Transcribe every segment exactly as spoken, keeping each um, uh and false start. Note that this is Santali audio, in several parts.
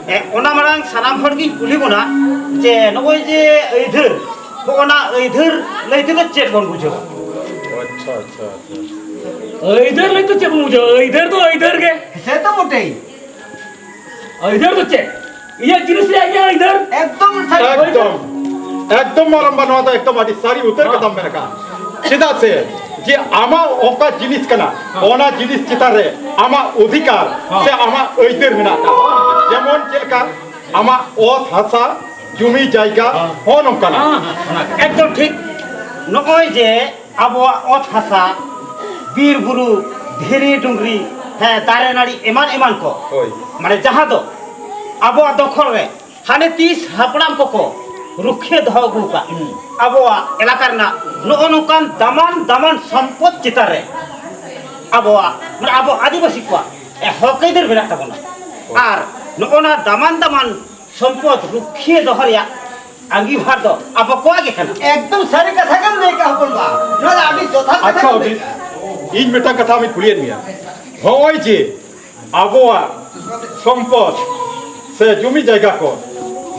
ᱮ, ᱚᱱᱟ ᱢᱟᱲᱟᱝ ᱥᱟᱱᱟᱢ ᱦᱚᱲ ᱜᱤᱧ ᱠᱩᱞᱤ ᱵᱚᱱᱟ ᱡᱮ ᱱᱚᱜᱼᱚᱭ ᱡᱮ ᱟᱹᱭᱫᱟᱹᱨ, ᱦᱚᱸᱜᱼᱚ ᱱᱟ ᱟᱹᱭᱫᱟᱹᱨ ᱞᱟᱹᱭ ᱛᱮᱫᱚ ᱪᱮᱫ ᱵᱚᱱ ᱵᱩᱡᱷᱟᱹᱣᱟ? ᱟᱪᱪᱷᱟ, ᱟᱪᱪᱷᱟ, ᱟᱪᱪᱷᱟ᱾ ᱟᱹᱭᱫᱟᱹᱨ ᱞᱟᱹᱭ ᱛᱮ ᱪᱮᱫ ᱵᱚᱱ ᱵᱩᱡᱷᱟᱹᱣᱟ? ᱟᱹᱭᱫᱟᱹᱨ ᱫᱚ ᱟᱹᱭᱫᱟᱹᱨ ᱜᱮ᱾ ᱥᱮ ᱛᱚ ᱵᱚᱴᱮᱭ᱾ ᱟᱹᱭᱫᱟᱹᱨ ᱫᱚ ᱪᱮᱫ? ᱤᱧᱟᱹᱜ ᱡᱤᱱᱤᱥ ᱨᱮᱭᱟᱜ ᱤᱧᱟᱹᱜ ᱟᱹᱭᱫᱟᱹᱨ? ᱮᱠᱫᱚᱢ ᱥᱟᱹᱨᱤ᱾ ᱮᱠᱫᱚᱢ, ᱮᱠᱫᱚᱢ ᱢᱟᱨᱟᱝᱵᱟ, ᱱᱚᱣᱟ ᱫᱚ ᱮᱠᱫᱚᱢ ᱟᱹᱰᱤ ᱥᱟᱹᱨᱤ ᱩᱛᱟᱹᱨ ᱦᱮᱸ᱾ ᱠᱟᱛᱷᱟᱢ ᱢᱮᱱ ᱟᱠᱟᱫᱼᱟ᱾ ᱪᱮᱫᱟᱜ ᱥᱮ ᱡᱮ ᱟᱢᱟᱜ ᱚᱠᱟ ᱡᱤᱱᱤᱥ ᱠᱟᱱᱟ, ᱦᱮᱸ᱾ ᱚᱱᱟ ᱡᱤᱱᱤᱥ ᱪᱮᱛᱟᱱ ᱨᱮ ᱟᱢᱟᱜ ᱚᱫᱷᱤᱠᱟᱨ ᱦᱮᱸ᱾ ᱥᱮ ᱟᱢᱟᱜ ᱟᱹᱭᱫᱟᱹᱨ ᱢᱮᱱᱟᱜ ᱟᱠᱟᱫᱼᱟ᱾ ᱡᱮᱢᱚᱱ ᱪᱮᱫ ᱞᱮᱠᱟ ᱟᱢᱟᱜ ᱚᱛ ᱦᱟᱥᱟ, ᱡᱩᱢᱤ ᱡᱟᱭᱜᱟ, ᱦᱮᱸ᱾ ᱦᱚᱸ ᱱᱚᱝᱠᱟᱱᱟᱜ᱾ ᱦᱮᱸ, ᱦᱮᱸ, ᱚᱱᱟ ᱜᱮ᱾ ᱮᱠᱫᱚᱢ ᱴᱷᱤᱠ᱾ ᱱᱚᱜᱼᱚᱭ ᱡᱮ ᱟᱵᱚᱣᱟᱜ ᱚᱛ ᱦᱟᱥᱟ, ᱵᱤᱨ ᱵᱩᱨᱩ, ᱫᱷᱤᱨᱤ ᱰᱩᱝᱨᱤ, ᱦᱮᱸ, ᱫᱟᱨᱮ ᱱᱟᱹᱲᱤ ᱮᱢᱟᱱ ᱮᱢᱟᱱ ᱠᱚ, ᱦᱳᱭ᱾ ᱢᱟᱱᱮ ᱡᱟᱦᱟᱸ ᱫᱚ ᱟᱵᱚᱣᱟᱜ ᱫᱚᱠᱷᱚᱞ ᱨᱮ ᱦᱟᱱᱮ ᱛᱤᱥ ᱦᱟᱯᱲᱟᱢ ᱠᱚᱠᱚ ᱨᱩᱠᱷᱤᱭᱟᱹ ᱫᱚᱦᱚ ᱟᱹᱜᱩ ᱟᱠᱟᱫ, ᱦᱩᱸ᱾ ᱟᱵᱚᱣᱟᱜ ᱮᱞᱟᱠᱟ ᱨᱮᱱᱟᱜ ᱱᱚᱜᱼᱚ ᱱᱚᱝᱠᱟᱱ ᱫᱟᱢᱟᱱ ᱫᱟᱢᱟᱱ ᱥᱚᱢᱯᱚᱫ ᱪᱮᱛᱟᱱ ᱨᱮ ᱟᱵᱚᱣᱟᱜ, ᱢᱟᱱᱮ ᱟᱵᱚ ᱟᱹᱫᱤᱵᱟᱹᱥᱤ ᱠᱚᱣᱟᱜ, ᱮ, ᱦᱚᱠ ᱟᱹᱭᱫᱟᱹᱨ ᱢᱮᱱᱟᱜ ᱛᱟᱵᱚᱱᱟ᱾ ᱦᱳᱭ᱾ ᱟᱨ ᱱᱚᱜᱼᱚ ᱱᱟ ᱫᱟᱢᱟᱱ ᱫᱟᱢᱟᱱ ᱥᱚᱢᱯᱚᱫ ᱨᱩᱠᱷᱤᱭᱟᱹ ᱫᱚᱦᱚ ᱨᱮᱭᱟᱜ ᱟᱸᱜᱤᱵᱷᱟᱨ ᱫᱚ ᱟᱵᱚ ᱠᱚᱣᱟᱜ ᱜᱮ ᱠᱟᱱᱟ᱾ ᱮᱠᱫᱚᱢ ᱥᱟᱹᱨᱤ ᱠᱟᱛᱷᱟ ᱜᱮᱢ ᱞᱟᱹᱭ ᱠᱟᱜᱼᱟ, ᱦᱚᱯᱚᱱ ᱵᱟ᱾ ᱱᱚᱣᱟ ᱫᱚ ᱟᱹᱰᱤ ᱡᱚᱛᱷᱟᱛ ᱠᱟᱛᱷᱟ ᱟᱪᱪᱷᱟ, ᱜᱮᱢ ᱞᱟᱹᱭ ᱚᱵᱤᱥ, ᱠᱟᱜᱼᱟ᱾ ᱤᱧ ᱢᱤᱫᱴᱟᱝ ᱠᱟᱛᱷᱟ ᱟᱢᱤᱧ ᱠᱩᱞᱤᱭᱮᱫ ᱢᱮᱭᱟ᱾ ᱦᱚᱸᱜᱼᱚᱭ ᱡᱮ ᱟᱵᱚᱣᱟᱜ ᱥᱚᱢᱯᱚᱫ ᱥᱮ ᱡᱩᱢᱤ ᱡᱟᱭᱜᱟ ᱠᱚ,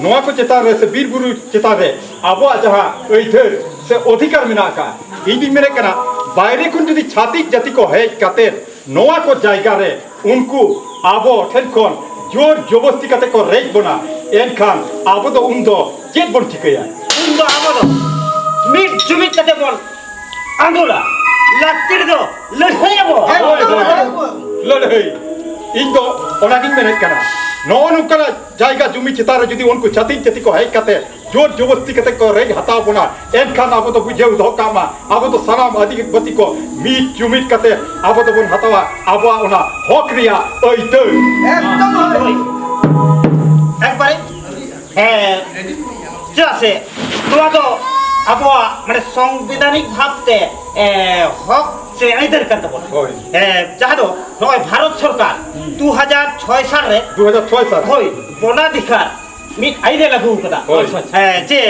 ᱱᱚᱣᱟ ᱠᱚ ᱪᱮᱛᱟᱱ ᱨᱮ ᱥᱮ ᱵᱤᱨ ᱵᱩᱨᱩ ᱪᱮᱛᱟᱱ ᱨᱮ ᱟᱵᱚᱣᱟᱜ ᱡᱟᱦᱟᱸ ᱟᱹᱭᱫᱟᱹᱨ ᱥᱮ ᱚᱫᱷᱤᱠᱟᱨ ᱢᱮᱱᱟᱜ ᱟᱠᱟᱫ, ᱤᱧ ᱫᱩᱧ ᱢᱮᱱᱮᱫ ᱠᱟᱱᱟ, ᱵᱟᱭᱨᱮ ᱠᱷᱚᱱ ᱡᱩᱫᱤ ᱪᱷᱟᱹᱛᱤᱠ ᱡᱟᱹᱛᱤ ᱠᱚ ᱦᱮᱡ ᱠᱟᱛᱮ ᱱᱚᱣᱟ ᱠᱚ ᱡᱟᱭᱜᱟ ᱨᱮ ᱩᱱᱠᱩ ᱟᱵᱚ ᱴᱷᱮᱱ ᱠᱷᱚᱱ ᱡᱳᱨ ᱡᱚᱵᱚᱥᱛᱤ ᱠᱟᱛᱮ ᱠᱚ ᱨᱮᱡ ᱵᱚᱱᱟ, ᱮᱱᱠᱷᱟᱱ ᱟᱵᱚ ᱫᱚ ᱩᱱᱫᱚ ᱪᱮᱫ ᱵᱚᱱ ᱪᱤᱠᱟᱹᱭᱟ? ᱩᱱᱫᱚ ᱟᱵᱚ ᱫᱚ ᱢᱤᱫ ᱡᱩᱢᱤᱫ ᱠᱟᱛᱮ ᱵᱚᱱ ᱟᱸᱫᱳᱲᱟ, ᱞᱟᱹᱠᱛᱤ ᱨᱮᱫᱚ ᱞᱟᱹᱲᱦᱟᱹᱭ ᱟᱵᱚ᱾ ᱦᱳᱭ, ᱦᱳᱭ, ᱦᱳᱭ᱾ ᱞᱟᱹᱲᱦᱟᱹᱭ᱾ ᱤᱧ ᱫᱚ ᱚᱱᱟᱜᱤᱧ ᱢᱮᱱᱮᱫ ᱠᱟᱱᱟ, ᱱᱚᱜᱼᱚ ᱱᱚᱝᱠᱟᱱᱟᱜ ᱡᱟᱭᱜᱟ ᱡᱩᱢᱤ ᱪᱮᱛᱟᱱ ᱨᱮ ᱡᱩᱫᱤ ᱩᱱᱠᱩ ᱪᱷᱟᱹᱛᱤᱠ ᱡᱟᱹᱛᱤ ᱠᱚ ᱦᱮᱡ ᱠᱟᱛᱮ ᱡᱳᱨ ᱡᱚᱵᱚᱥᱛᱤ ᱠᱟᱛᱮ ᱠᱚ ᱨᱮᱡ ᱦᱟᱛᱟᱣ ᱵᱚᱱᱟ, ᱮᱱᱠᱷᱟᱱ ᱟᱵᱚ ᱫᱚ ᱵᱩᱡᱷᱟᱹᱣ ᱫᱚᱦᱚ ᱠᱟᱜ ᱢᱟ, ᱟᱵᱚ ᱫᱚ ᱥᱟᱱᱟᱢ ᱟᱹᱫᱤᱵᱟᱹᱥᱤ ᱠᱚ ᱢᱤᱫ ᱡᱩᱢᱤᱫ ᱠᱟᱛᱮ ᱟᱵᱚ ᱫᱚᱵᱚᱱ ᱦᱟᱛᱟᱣᱟ ᱟᱵᱚᱣᱟᱜ ᱚᱱᱟ ᱦᱚᱠ ᱨᱮᱭᱟᱜ ᱟᱹᱭᱫᱟᱹᱨ᱾ ᱮᱠᱫᱚᱢ ᱦᱳᱭ᱾ ᱮᱠᱵᱟᱨᱮ, ᱦᱮᱸ, ᱪᱮᱫᱟᱜ ᱥᱮ ᱱᱚᱣᱟ ᱫᱚ ᱟᱵᱚᱣᱟᱜ ᱢᱟᱱᱮ ᱥᱚᱝᱵᱤᱫᱷᱟᱱᱤᱠ ᱵᱷᱟᱵᱽᱛᱮ, ᱮ, ᱦᱚᱠ ᱥᱮ ᱟᱹᱭᱫᱟᱹᱨ ᱠᱟᱱ ᱛᱟᱵᱚᱱᱟ᱾ ᱦᱳᱭ᱾ ᱮ, ᱡᱟᱦᱟᱸ ᱫᱚ ᱱᱚᱜᱼᱚᱭ ᱵᱷᱟᱨᱚᱛ ᱥᱚᱨᱠᱟᱨ ᱦᱩᱸ᱾ ᱫᱩ ᱦᱟᱡᱟᱨ ᱪᱷᱚᱭ ᱥᱟᱞ ᱨᱮ ᱫᱩ ᱦᱟᱡᱟᱨ ᱪᱷᱚᱭ ᱥᱟᱞ᱾ ᱦᱳᱭ, ᱵᱚᱱᱟᱫᱷᱤᱠᱟᱨ ᱢᱤᱫ ᱟᱹᱭᱤᱱ ᱮ ᱞᱟᱹᱜᱩ ᱟᱠᱟᱫᱟ᱾ ᱦᱳᱭ᱾ ᱦᱮᱸ, ᱡᱮ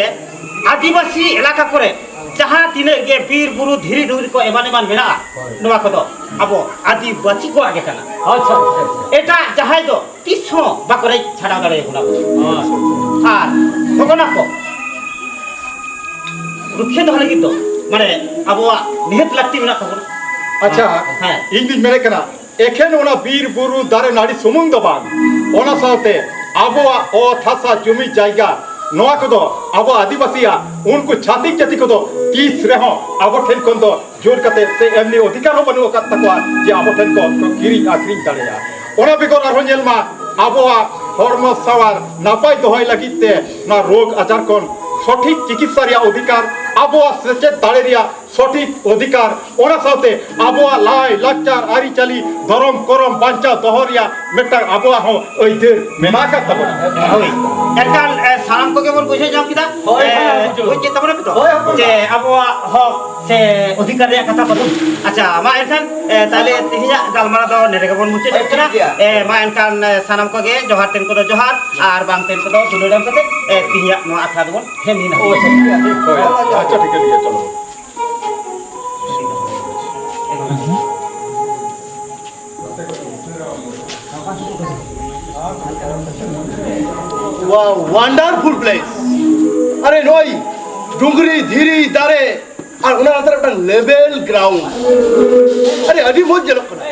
ᱟᱹᱫᱤᱵᱟᱹᱥᱤ ᱮᱞᱟᱠᱟ ᱠᱚᱨᱮ ᱡᱟᱦᱟᱸ ᱛᱤᱱᱟᱹᱜ ᱜᱮ ᱵᱤᱨ ᱵᱩᱨᱩ, ᱫᱷᱤᱨᱤ ᱰᱩᱝᱨᱤ ᱠᱚ ᱮᱢᱟᱱ ᱮᱢᱟᱱ ᱢᱮᱱᱟᱜᱼᱟ, ᱦᱳᱭ᱾ ᱱᱚᱣᱟ ᱠᱚᱫᱚ ᱟᱵᱚ ᱟᱹᱫᱤᱵᱟᱹᱥᱤ ᱠᱚᱣᱟᱜ ᱜᱮ ᱠᱟᱱᱟ᱾ ᱟᱪᱪᱷᱟ, ᱟᱪᱪᱷᱟ, ᱟᱪᱪᱷᱟ᱾ ᱮᱴᱟᱜ ᱡᱟᱦᱟᱸᱭ ᱫᱚ ᱛᱤᱥ ᱦᱚᱸ ᱵᱟᱠᱚ ᱨᱮᱡ ᱪᱷᱟᱰᱟᱣ ᱫᱟᱲᱮᱭᱟᱵᱚᱱᱟ ᱵᱚᱱ᱾ ᱟᱪᱪᱷᱟ, ᱟᱪᱪᱷᱟ᱾ ᱟᱨ ᱦᱚᱸᱜᱼᱚ ᱱᱟ ᱠᱚ ᱨᱩᱠᱷᱤᱭᱟᱹ ᱫᱚᱦᱚ ᱞᱟᱹᱜᱤᱫ ᱫᱚ, ᱢᱟᱱᱮ, ᱟᱵᱚᱣᱟᱜ ᱱᱤᱦᱟᱹᱛ ᱞᱟᱹᱠᱛᱤ ᱢᱮᱱᱟᱜ ᱛᱟᱵᱚᱱᱟ᱾ ᱟᱪᱪᱷᱟ, ᱦᱮᱸ᱾ ᱤᱧ ᱫᱩᱧ ᱢᱮᱱᱮᱫ ᱠᱟᱱᱟ, ᱮᱠᱷᱮᱱ ᱚᱱᱟ ᱵᱤᱨ ᱵᱩᱨᱩ ᱫᱟᱨᱮ ᱱᱟᱹᱲᱤ ᱥᱩᱢᱩᱝ ᱫᱚ ᱵᱟᱝ, ᱚᱱᱟ ᱥᱟᱶᱛᱮ ᱟᱵᱚᱣᱟᱜ ᱚᱛ ᱦᱟᱥᱟ ᱡᱩᱢᱤ ᱡᱟᱭᱜᱟ, ᱱᱚᱣᱟ ᱠᱚᱫᱚ ᱟᱵᱚ ᱟᱹᱫᱤᱵᱟᱹᱥᱤᱭᱟᱜ, ᱩᱱᱠᱩ ᱪᱷᱟᱹᱛᱤᱠ ᱡᱟᱹᱛᱤ ᱠᱚᱫᱚ ᱛᱤᱥ ᱨᱮᱦᱚᱸ ᱟᱵᱚ ᱴᱷᱮᱱ ᱠᱷᱚᱱ ᱫᱚ ᱡᱳᱨ ᱠᱟᱛᱮ ᱥᱮ ᱮᱢᱱᱤ ᱚᱫᱷᱤᱠᱟᱨ ᱦᱚᱸ ᱵᱟᱹᱱᱩᱜ ᱟᱠᱟᱫ ᱛᱟᱠᱚᱣᱟ ᱡᱮ ᱟᱵᱚ ᱴᱷᱮᱱ ᱠᱚ ᱠᱤᱨᱤᱧ ᱟᱹᱠᱷᱨᱤᱧ ᱫᱟᱲᱮᱭᱟᱜᱼᱟ᱾ ᱚᱱᱟ ᱵᱮᱜᱚᱨ ᱟᱨᱦᱚᱸ ᱧᱮᱞ ᱢᱟ, ᱟᱵᱚᱣᱟᱜ ᱦᱚᱲᱢᱚ ᱥᱟᱶᱟᱨ ᱱᱟᱯᱟᱭ ᱫᱚᱦᱚᱭ ᱞᱟᱹᱜᱤᱫ ᱛᱮ ᱱᱚᱣᱟ ᱨᱳᱜᱽ ᱟᱡᱟᱨ ᱠᱷᱚᱱ ᱥᱚᱴᱷᱤᱠ ᱪᱤᱠᱤᱛᱥᱟ ᱨᱮᱭᱟᱜ ᱚᱫᱷᱤᱠᱟᱨ, ᱟᱵᱚᱣᱟᱜ ᱥᱮᱪᱮᱫ ᱫᱟᱲᱮ ᱨᱮᱭᱟᱜ ᱥᱚᱴᱷᱤᱠ ᱚᱫᱷᱤᱠᱟᱨ, ᱚᱱᱟ ᱥᱟᱶᱛᱮ ᱟᱵᱚᱣᱟᱜ ᱞᱟᱭ ᱞᱟᱠᱪᱟᱨ ᱟᱹᱨᱤᱪᱟᱹᱞᱤ ᱫᱷᱚᱨᱚᱢ ᱠᱚᱨᱚᱢ ᱵᱟᱧᱪᱟᱣ ᱫᱚᱦᱚ ᱨᱮᱭᱟᱜ ᱢᱤᱫᱴᱟᱝ ᱟᱵᱚᱣᱟᱜ ᱦᱚᱸ ᱟᱹᱭᱫᱟᱹᱨ ᱢᱮᱱᱟᱜ ᱟᱠᱟᱫ ᱛᱟᱵᱚᱱᱟ᱾ ᱦᱳᱭ, ᱮᱱᱠᱷᱟᱱ, ᱮ, ᱥᱟᱱᱟᱢ ᱠᱚᱜᱮ ᱵᱚᱱ ᱵᱩᱡᱷᱟᱹᱣ ᱧᱟᱢ ᱠᱮᱫᱟ᱾ ᱦᱳᱭ, ᱮ, ᱦᱳᱭ, ᱦᱳᱭ᱾ ᱵᱩᱡᱽ ᱠᱮᱫ ᱛᱟᱵᱚᱱᱟ ᱯᱮ ᱛᱚ? ᱦᱳᱭ, ᱦᱳᱭ᱾ ᱡᱮ ᱟᱵᱚᱣᱟᱜ ᱦᱚᱠ ᱥᱮ ᱚᱫᱷᱤᱠᱟᱨ ᱨᱮᱭᱟᱜ ᱠᱟᱛᱷᱟ ᱠᱚ᱾ ᱟᱪᱪᱷᱟ, ᱢᱟ ᱮᱱᱠᱷᱟᱱ, ᱮ, ᱛᱟᱦᱞᱮ ᱛᱮᱦᱮᱧᱟᱜ ᱜᱟᱞᱢᱟᱨᱟᱣ ᱫᱚ ᱱᱚᱰᱮ ᱜᱮᱵᱚᱱ ᱢᱩᱪᱟᱹᱫ ᱦᱳᱭ, ᱠᱟᱱᱟ᱾ ᱴᱷᱤᱠ ᱜᱮᱭᱟ᱾ ᱮ, ᱢᱟ ᱮᱱᱠᱷᱟᱱ, ᱮ, ᱥᱟᱱᱟᱢ ᱠᱚᱜᱮ ᱡᱚᱦᱟᱨ ᱛᱮᱱ ᱠᱚᱫᱚ ᱡᱚᱦᱟᱨ, ᱟᱨ ᱵᱟᱝ ᱛᱮᱱ ᱠᱚᱫᱚ ᱫᱩᱞᱟᱹᱲ ᱮᱢ ᱠᱟᱛᱮ, ᱮ, ᱛᱮᱦᱮᱧᱟᱜ ᱱᱚᱣᱟ ᱟᱠᱷᱲᱟ ᱫᱚᱵᱚᱱ ᱛᱷᱮᱢ ᱮᱱᱟ᱾ ᱳ, ᱟᱪᱪᱷᱟ, ᱴᱷᱤᱠ ᱜᱮᱭᱟ, ᱴᱷᱤᱠ᱾ ᱦᱳᱭ, ᱟᱪᱪᱷᱟ, ᱴᱷᱤᱠ ᱜᱮᱭᱟ, ᱪᱚᱞᱚ᱾ Wow, wonderful place. ᱟᱨᱮ ᱱᱚᱜᱼᱚᱭ ᱰᱩᱝᱨᱤ, ᱫᱷᱤᱨᱤ, ᱫᱟᱨᱮ, ᱟᱨ ᱚᱱᱟ ᱞᱟᱛᱟᱨ ᱨᱮ ᱢᱤᱫᱴᱟᱝ level ground. ᱟᱨᱮ ᱟᱹᱰᱤ ᱢᱚᱡᱽ ᱧᱮᱞᱚᱜ ᱠᱟᱱᱟ᱾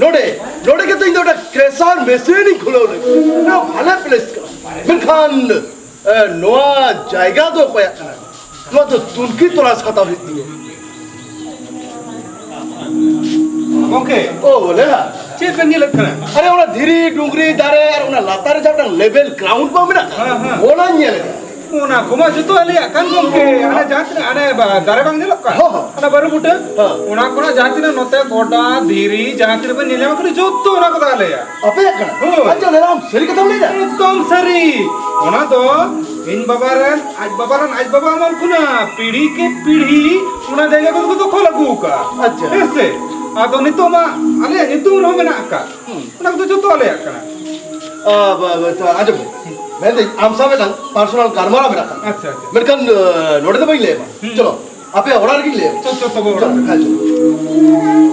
ᱱᱚᱰᱮ, ᱱᱚᱰᱮ ᱜᱮᱛᱚ ᱤᱧ ᱫᱚ ᱢᱤᱫᱴᱟᱝ crusher machine ᱤᱧ ᱠᱷᱩᱞᱟᱹᱣ ᱞᱟᱹᱜᱤᱫ᱾ ᱱᱚᱣᱟ ᱵᱷᱟᱞᱮ place ᱠᱟᱱᱟ᱾ ᱢᱮᱱᱠᱷᱟᱱ, ᱮ, ᱱᱚᱣᱟ ᱡᱟᱭᱜᱟ ᱫᱚ ᱚᱠᱚᱭᱟᱜ ᱠᱟᱱᱟ? ᱱᱚᱣᱟ ᱫᱚ ᱛᱩᱱᱠᱷᱤ ᱛᱚᱞᱟᱥ ᱦᱟᱛᱟᱣ ᱦᱩᱭᱩᱜ ᱛᱤᱧᱟᱹ᱾ ᱜᱚᱝᱠᱮ᱾ ᱳ, ᱵᱚᱞᱮ ᱱᱟ᱾ ᱪᱮᱫ ᱵᱮᱱ ᱧᱮᱞᱮᱫ ᱠᱟᱱᱟ? ᱟᱨᱮ, ᱚᱱᱟ ᱫᱷᱤᱨᱤ, ᱰᱩᱝᱨᱤ, ᱫᱟᱨᱮ ᱟᱨ ᱚᱱᱟ ᱞᱟᱛᱟᱨ ᱨᱮ ᱡᱟᱦᱟᱸ ᱢᱤᱫᱴᱟᱝ level ground ᱵᱟᱝ ᱢᱮᱱᱟᱜ? ᱦᱮᱸ, ᱦᱮᱸ᱾ ᱚᱱᱟᱧ ᱧᱮᱞᱮᱫᱟ᱾ ᱚᱱᱟ ᱠᱚᱢᱟ ᱡᱚᱛᱚ ᱟᱞᱮᱭᱟᱜ ᱠᱟᱱ ᱜᱚᱝᱠᱮ᱾ ᱟᱞᱮ ᱡᱟᱦᱟᱸ ᱛᱤᱱᱟᱹᱜ ᱦᱟᱱᱮ ᱵᱟ-, ᱫᱟᱨᱮ ᱵᱟᱝ ᱧᱮᱞᱚᱜ ᱠᱟᱱ? ᱦᱚᱸ, ᱦᱚᱸ᱾ ᱚᱱᱟ ᱵᱟᱹᱨᱩ ᱵᱩᱴᱟᱹ? ᱦᱚᱸ᱾ ᱚᱱᱟ ᱠᱷᱚᱱᱟᱜ ᱡᱟᱦᱟᱸ ᱛᱤᱱᱟᱹᱜ ᱱᱚᱛᱮ ᱜᱚᱰᱟ, ᱫᱷᱤᱨᱤ, ᱡᱟᱦᱟᱸ ᱛᱤᱱᱟᱹᱜ ᱵᱮᱱ ᱧᱮᱞ ᱧᱟᱢ ᱠᱟᱱᱟ, ᱡᱚᱛᱚ ᱚᱱᱟ ᱠᱚᱫᱚ ᱟᱞᱮᱭᱟᱜ᱾ ᱟᱯᱮᱭᱟᱜ ᱠᱟᱱᱟ? ᱦᱳᱭ᱾ ᱟᱪᱪᱷᱟ, ᱞᱟᱹᱭ ᱫᱟᱢ, ᱥᱟᱹᱨᱤ ᱠᱟᱛᱷᱟᱢ ᱞᱟᱹᱭ ᱫᱟ? ᱮᱠᱫᱚᱢ ᱥᱟᱹᱨᱤ᱾ ᱚᱱᱟ ᱫᱚ ᱤᱧ ᱵᱟᱵᱟ ᱨᱮᱱ, ᱟᱡ ᱵᱟᱵᱟ ᱨᱮᱱ, ᱟᱡ ᱵᱟᱵᱟ ᱟᱢᱚᱞ ᱠᱷᱚᱱᱟᱜ ᱯᱤᱲᱦᱤ ᱠᱮ ᱯᱤᱲᱦᱤ ᱚᱱᱟ ᱡᱟᱭᱜᱟ ᱠᱚᱫᱚ ᱠᱚ ᱫᱚᱠᱷᱚᱞ ᱟᱹᱜᱩ ᱟᱠᱟᱫᱼᱟ᱾ ᱟᱪᱪᱷᱟ᱾ ᱦᱮᱸ ᱥᱮ? ᱟᱫᱚ ᱱᱤᱛᱚᱜ ᱢᱟ ᱟᱞᱮᱭᱟᱜ ᱧᱩᱛᱩᱢ ᱨᱮᱦᱚᱸ ᱢᱮᱱᱟᱜ ᱟᱠᱟᱫ᱾ ᱦᱩᱸ᱾ ᱚᱱᱟ ᱠᱚᱫᱚ ᱡᱚᱛᱚ ᱟᱞᱮᱭᱟᱜ ᱠᱟᱱᱟ᱾ ᱟ, ᱵᱟ, ᱵᱟ, ᱛᱚ, ᱟᱸᱡᱚᱢ ᱢᱮ᱾ ᱢᱮᱱᱫᱟᱹᱧ, ᱟᱢ ᱥᱟᱶ ᱢᱤᱫᱴᱟᱝ ᱯᱟᱨᱥᱚᱱᱟᱞ ᱜᱟᱞᱢᱟᱨᱟᱣ ᱢᱮᱱᱟᱜ ᱛᱟᱢᱟ᱾ ᱟᱪᱪᱷᱟ, ᱟᱪᱪᱷᱟ᱾ ᱢᱮᱱᱠᱷᱟᱱ, ᱟᱸ, ᱱᱚᱰᱮ ᱫᱚ ᱵᱟᱹᱧ ᱞᱟᱹᱭ ᱟᱢᱟ᱾ ᱦᱩᱸ᱾ ᱪᱚᱞᱚ, ᱟᱯᱮᱭᱟᱜ ᱚᱲᱟᱜ ᱨᱮᱜᱮᱧ ᱞᱟᱹᱭ ᱟᱢᱟ᱾ ᱪᱚ, ᱪᱚ, ᱛᱚᱵᱮ ᱚᱲᱟᱜ ᱨᱮ᱾ ᱦᱮᱸ, ᱪᱚᱞᱚ᱾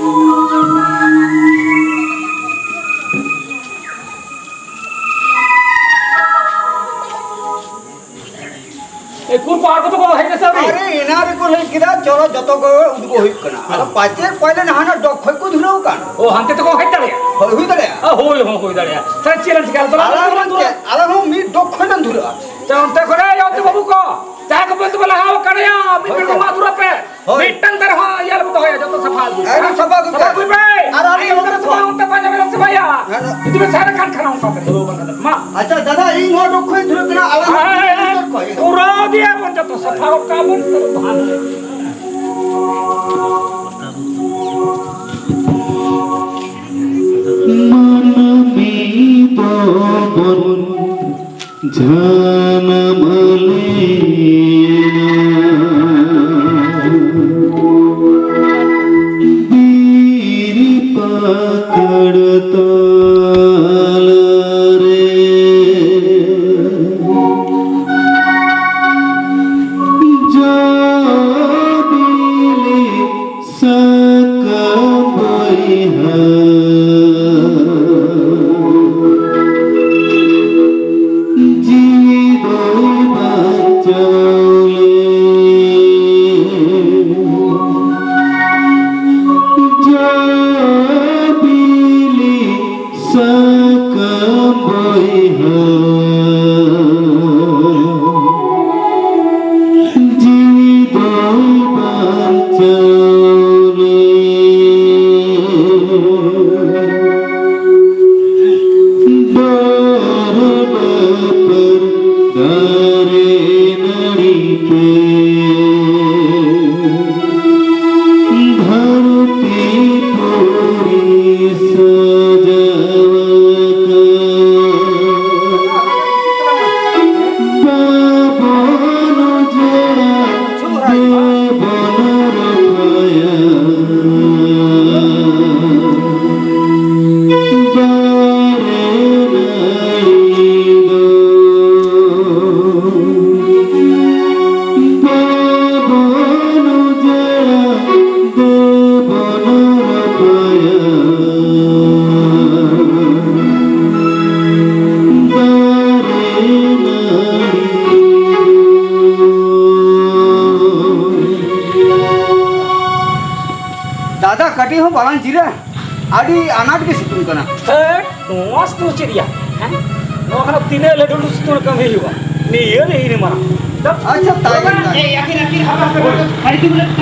ᱮ, ᱠᱩᱲ ᱠᱚ ᱟᱨ ᱠᱚᱫᱚ ᱠᱚ ᱦᱮᱡ ᱱᱟ ᱥᱮ ᱟᱹᱣᱨᱤ? ᱟᱨᱮ, ᱮᱱᱟᱝ ᱨᱮᱠᱚ ᱞᱟᱹᱭ ᱠᱮᱫᱟ, ᱪᱚᱞᱚ ᱡᱚᱛᱚ ᱠᱚ ᱩᱰᱩᱠᱚᱜ ᱦᱩᱭᱩᱜ ᱠᱟᱱᱟ᱾ ᱟᱫᱚ ᱦᱮᱸ᱾ ᱯᱟᱪᱮ ᱯᱟᱭᱞᱮ ᱱᱟᱦᱟᱜ ᱰᱚᱜ ᱠᱷᱚᱡ ᱠᱚ ᱫᱷᱩᱨᱟᱹᱣ ᱠᱟᱱ᱾ ᱚ, ᱦᱟᱱᱛᱮ ᱛᱮᱠᱚ ᱦᱮᱡ ᱫᱟᱲᱮᱭᱟᱜᱼᱟ? ᱦᱳᱭ, ᱦᱩᱭ ᱫᱟᱲᱮᱭᱟᱜᱼᱟ᱾ ᱚ, ᱦᱳᱭ, ᱦᱳᱭ, ᱦᱩᱭ ᱫᱟᱲᱮᱭᱟᱜᱼᱟ᱾ ᱛᱟᱦᱞᱮ ᱪᱮᱫ ᱞᱮ ᱪᱤᱠᱟᱹᱭᱟ? ᱛᱚᱵᱮ ᱟᱞᱮ ᱟᱞᱮ ᱦᱚᱸ ᱫᱚ ᱪᱮᱫ? ᱟᱞᱮ ᱦᱚᱸ ᱢᱤᱫ ᱰᱚᱜ ᱠᱷᱚᱡ ᱞᱮ ᱫᱷᱩᱨᱟᱹᱜᱼᱟ᱾ ᱪᱮ, ᱚᱱᱛᱮ ᱠᱷᱚᱱ, ᱮ, ᱚᱱᱛᱮ ᱵᱟᱹᱵᱩ ᱠᱚ, ᱡᱟᱦᱟᱸᱭ ᱠᱚ ᱵᱚᱱ ᱛᱮᱵᱚᱱ ᱞᱟᱦᱟ ᱟᱠᱟᱱᱟ, ᱢᱤᱫ ᱦᱳᱭ, ᱯᱮ ᱥᱮᱨ᱾ ᱢᱟ ᱫᱷᱩᱨᱟᱹ ᱯᱮ᱾ ᱦᱳᱭ᱾ ᱢᱤᱫᱴᱟᱝ ᱫᱟᱨᱮ ᱦᱚᱸ ᱤᱭᱟᱹ ᱟᱞᱚᱯᱮ ᱫᱚᱦᱚᱭᱟ, ᱡᱚᱛᱚ ᱥᱟᱯᱷᱟ ᱟᱹᱜᱩᱭ ᱯᱮ᱾ ᱮᱠᱫᱚᱢ ᱥᱟᱯᱷᱟ ᱟᱹᱜᱩᱭ ᱯᱮ᱾ ᱥᱟᱯᱷᱟ ᱟᱹᱜᱩᱭ ᱯᱮ᱾ ᱟᱨ ᱟᱞᱮ ᱟᱞᱮ ᱚᱱᱛᱮ ᱚᱱᱛᱮ ᱥᱟᱯᱷᱟ ᱚᱱᱛᱮ ᱯᱟᱸᱡᱟ ᱢᱮᱞᱟ ᱥᱟᱯᱷᱟᱭᱟ᱾ ᱦᱮᱸ, ᱦᱮᱸ᱾ ᱡᱩᱫᱤ ᱯᱮ ᱥᱮᱱ ᱟᱠᱟᱱ ᱠᱷᱟᱱ ᱚᱱᱠᱟ ᱯᱮ ᱫᱷᱩᱨᱟᱹᱣ ᱟᱠᱟᱱ ᱠᱷᱟᱱ ᱢᱟ᱾ ᱟᱪᱪᱷᱟ ᱫᱟᱫᱟ, ᱤᱧ ᱦᱚᱸ ᱰᱚᱠ ᱠᱷᱚᱡ ᱫᱷᱩᱨᱟᱹᱜ ᱠᱟᱱᱟ, ᱟᱞᱮ ᱦᱚᱸ ᱦᱮᱸ, ᱦᱮᱸ, ᱦᱮᱸ᱾ ᱯᱩᱨᱟᱹᱣ ᱜᱮᱭᱟ ᱵᱚᱱ ᱡᱚᱛᱚ ᱥᱟᱯᱷᱟ ᱜᱚᱫ ᱠᱟᱜᱼᱟ ᱵᱚᱱ᱾ ᱢᱟᱹᱱᱢᱤ ᱫᱚᱵᱚᱱ ᱡᱟᱱᱟᱢ ᱞᱮᱱᱟ ᱵᱤᱨ ᱯᱟᱠᱟᱲ ᱛᱟᱞᱟ ᱨᱮ᱾ ᱡᱚ ᱵᱤᱞᱤ ᱥᱟᱠᱟᱢ ᱵᱚᱭᱦᱟ, ᱡᱤᱣᱤ ᱫᱚᱭ ᱵᱟᱧᱪᱟᱣ ᱞᱮ᱾ ᱡᱚ ᱵᱤᱞᱤ ᱟᱫᱟ ᱠᱟᱹᱴᱤᱡ ᱦᱚᱸ ᱵᱟᱞᱟᱝ ᱡᱤᱨᱟ᱾ ᱟᱹᱰᱤ ᱟᱱᱟᱴ ᱜᱮ ᱥᱤᱛᱩᱝ ᱠᱟᱱᱟ᱾ ᱦᱮᱸ, ᱱᱚᱣᱟ ᱥᱤᱛᱩᱝ ᱪᱮᱫ ᱨᱮᱭᱟᱜ? ᱦᱮᱸ? ᱱᱚᱣᱟ ᱠᱷᱚᱱᱟᱜ ᱛᱤᱱᱟᱹᱜ ᱞᱟᱹᱴᱩ ᱞᱟᱹᱴᱩ ᱥᱤᱛᱩᱝ ᱨᱮ ᱠᱟᱹᱢᱤ ᱦᱩᱭᱩᱜᱼᱟ? ᱱᱤᱭᱟᱹ ᱨᱮ ᱤᱱᱟᱹ ᱢᱟᱨᱟᱝ᱾ ᱫᱟᱯ᱾ ᱟᱪᱪᱷᱟ, ᱛᱟᱭᱚᱢ ᱛᱟᱭᱚᱢ᱾ ᱮᱭ, ᱟᱹᱠᱤᱱ, ᱟᱹᱠᱤᱱ, ᱦᱟᱯᱟ, ᱦᱟᱯᱟ, ᱦᱟᱯᱟ᱾